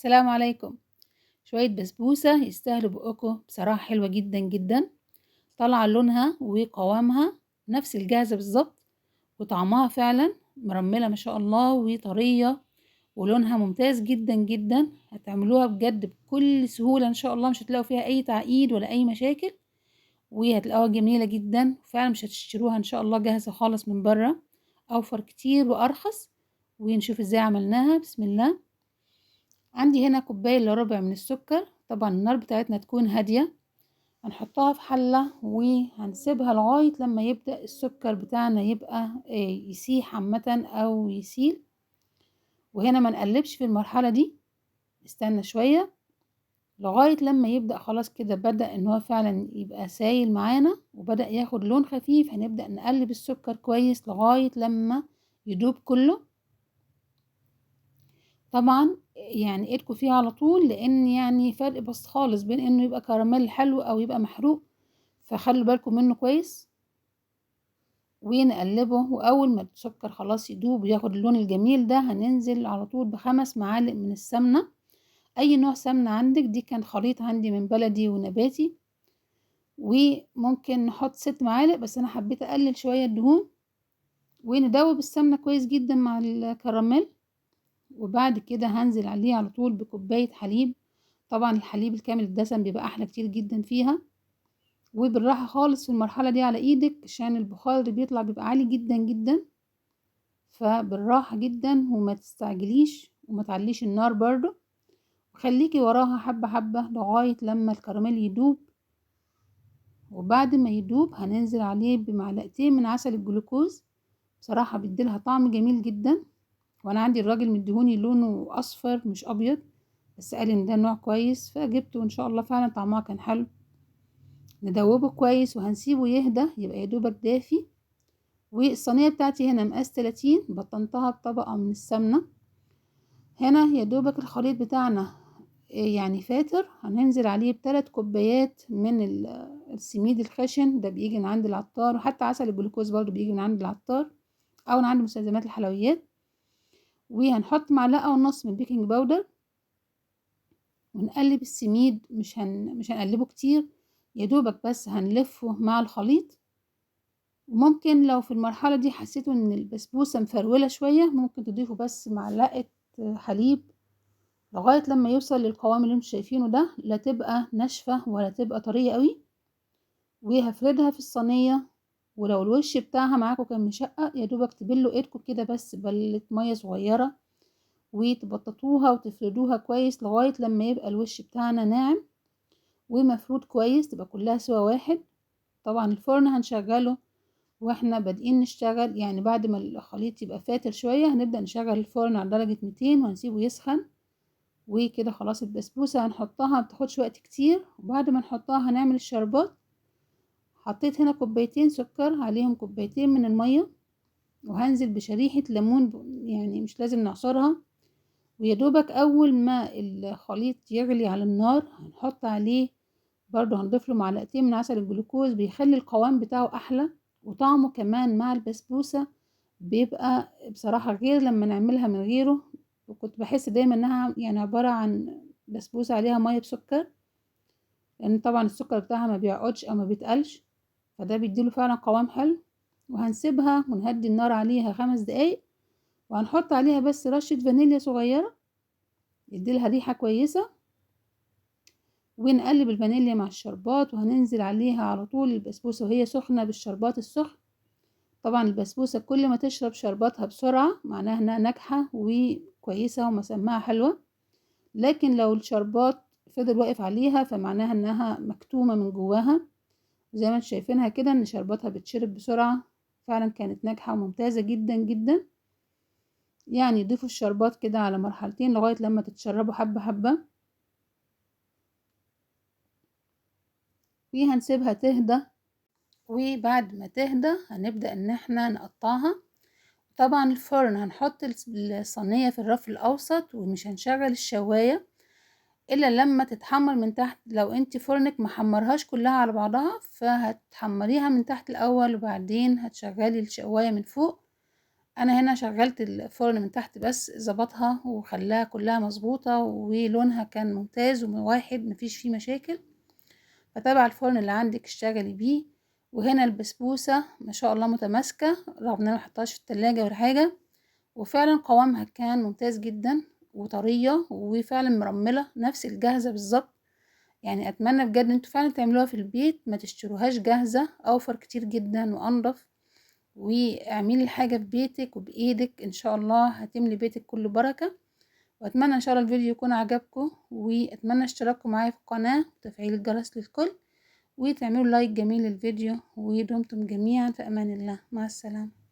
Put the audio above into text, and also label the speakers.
Speaker 1: السلام عليكم. شوية بسبوسة يستاهلوا بقكم، بصراحة حلوة جدا جدا، طالعة لونها وقوامها نفس الجاهزة بالظبط، وطعمها فعلا مرملة ما شاء الله وطرية، ولونها ممتاز جدا جدا. هتعملوها بجد بكل سهولة ان شاء الله، مش هتلاقوا فيها اي تعقيد ولا اي مشاكل، وهتلاقوها جميلة جدا. فعلا مش هتشتروها ان شاء الله جاهزة خالص من بره، اوفر كتير وارخص. ونشوف ازاي عملناها. بسم الله. عندي هنا كوباية الا ربع من السكر، طبعا النار بتاعتنا تكون هادية. هنحطها في حلة وهنسيبها لغاية لما يبدأ السكر بتاعنا يبقى يسيح عامة او يسيل. وهنا ما نقلبش في المرحلة دي، نستنى شوية لغاية لما يبدأ خلاص كده بدأ ان هو فعلا يبقى سايل معانا وبدأ ياخد لون خفيف. هنبدأ نقلب السكر كويس لغاية لما يدوب كله. طبعا ايدكم فيها على طول، لان فرق بس خالص بين انه يبقى كراميل حلو او يبقى محروق، فخلوا بالكم منه كويس. ونقلبه، واول ما السكر خلاص يدوب وياخد اللون الجميل ده هننزل على طول ب5 معالق من السمنة، اي نوع سمنة عندك. دي كان خليط عندي من بلدي ونباتي، وممكن نحط 6 معالق بس انا حبيت اقلل شوية الدهون. وندوب السمنة كويس جدا مع الكراميل. وبعد كده هنزل عليه على طول بكوباية حليب، طبعا الحليب الكامل الدسم بيبقى احلى كتير جدا فيها. وبالراحة خالص في المرحلة دي على ايدك، عشان البخار اللي بيطلع بيبقى عالي جدا جدا، فبالراحة جدا وما تستعجليش وما تعليش النار برضو، وخليكي وراها حبة حبة لغاية لما الكراميل يدوب. وبعد ما يدوب هننزل عليه بمعلقتين من عسل الجلوكوز، بصراحة بيديلها طعم جميل جدا. وانا عندي الراجل مديهوني لونه اصفر مش ابيض، بس قال ان ده نوع كويس فجبته، وان شاء الله فعلا طعمها كان حلو. ندوبه كويس وهنسيبه يهدى، يبقى يا دوبك دافي. والصينيه بتاعتي هنا مقاس 30، بطنتها بطبقه من السمنه. هنا يا دوبك الخليط بتاعنا فاتر، هننزل عليه بثلاث كوبايات من السميد الخشن، ده بيجي من عند العطار، وحتى عسل الجلوكوز برضو بيجي من عند العطار او من عند مستلزمات الحلويات. وهنحط معلقة ونص من البيكنج باودر، ونقلب السميد، مش هنقلبه كتير، يا دوبك بس هنلفه مع الخليط. وممكن لو في المرحلة دي حسيتوا ان البسبوسة مفرولة شوية، ممكن تضيفوا بس معلقة حليب لغاية لما يوصل للقوام اللي انتوا شايفينه ده، لا تبقى ناشفة ولا تبقى طرية قوي. وهفردها في الصينية، ولو الوش بتاعها معاكم كان مشقق يا دوبك تبلوا ايدكم كده بس بلة مية صغيرة، وتبططوها وتفردوها كويس لغاية لما يبقى الوش بتاعنا ناعم ومفرود كويس، تبقى كلها سوا واحد. طبعا الفرن هنشغله واحنا بادئين نشتغل، بعد ما الخليط يبقى فاتر شوية هنبدأ نشغل الفرن على درجة 200 وهنسيبه يسخن. وكده خلاص البسبوسة هنحطها، ما بتاخدش وقت كتير. وبعد ما نحطها هنعمل الشربات. حطيت هنا كوبايتين سكر عليهم كوبايتين من المية، وهنزل بشريحة ليمون، مش لازم نعصرها. ويا دوبك اول ما الخليط يغلي على النار هنحط عليه برضو، هنضيف له معلقتين من عسل الجلوكوز، بيخلي القوام بتاعه احلى، وطعمه كمان مع البسبوسة بيبقى بصراحة غير لما نعملها من غيره. وكنت بحس دايما انها عبارة عن بسبوسة عليها مية بسكر، لان طبعا السكر بتاعها ما بيعقدش او ما بيتقلش، فده بيديله فعلا قوام حلو. وهنسيبها ونهدي النار عليها 5 دقايق، وهنحط عليها بس رشة فانيليا صغيرة يديلها ريحة كويسة. ونقلب الفانيليا مع الشربات، وهننزل عليها على طول البسبوسة وهي سخنة بالشربات السخن. طبعا البسبوسة كل ما تشرب شرباتها بسرعة معناها انها ناجحة وكويسة ومسماها حلوة، لكن لو الشربات فضل واقف عليها فمعناها انها مكتومة من جواها. زي ما انتم شايفينها كده ان شرباتها بتشرب بسرعة، فعلا كانت ناجحة وممتازة جدا جدا. ضيفوا الشربات كده على مرحلتين لغاية لما تتشربوا حبة حبة، وهنسيبها تهدى. وبعد ما تهدى هنبدأ ان احنا نقطعها. طبعا الفرن هنحط الصينية في الرف الاوسط، ومش هنشغل الشواية الا لما تتحمر من تحت. لو انت فرنك محمرهاش كلها على بعضها فهتحمريها من تحت الاول، وبعدين هتشغلي الشواية من فوق. انا هنا شغلت الفرن من تحت بس، ظبطها وخلاها كلها مظبوطة ولونها كان ممتاز وواحد مفيش فيه مشاكل. فتابع الفرن اللي عندك اشتغلي بيه. وهنا البسبوسة ما شاء الله متماسكة رغم ان انا محطهاش في التلاجة ولا حاجة، وفعلا قوامها كان ممتاز جدا وطرية وفعلا مرملة نفس الجاهزة بالظبط. يعني اتمنى بجد ان انتوا فعلا تعملوها في البيت، ما تشتروهاش جاهزة، اوفر كتير جدا وانضف. واعملي الحاجة في بيتك وبايدك، ان شاء الله هتملي بيتك كله بركة. واتمنى ان شاء الله الفيديو يكون عجبكم، واتمنى اشتراككم معايا في القناة وتفعيل الجرس للكل، وتعملوا لايك جميل للفيديو. ودمتم جميعا في امان الله، مع السلامة.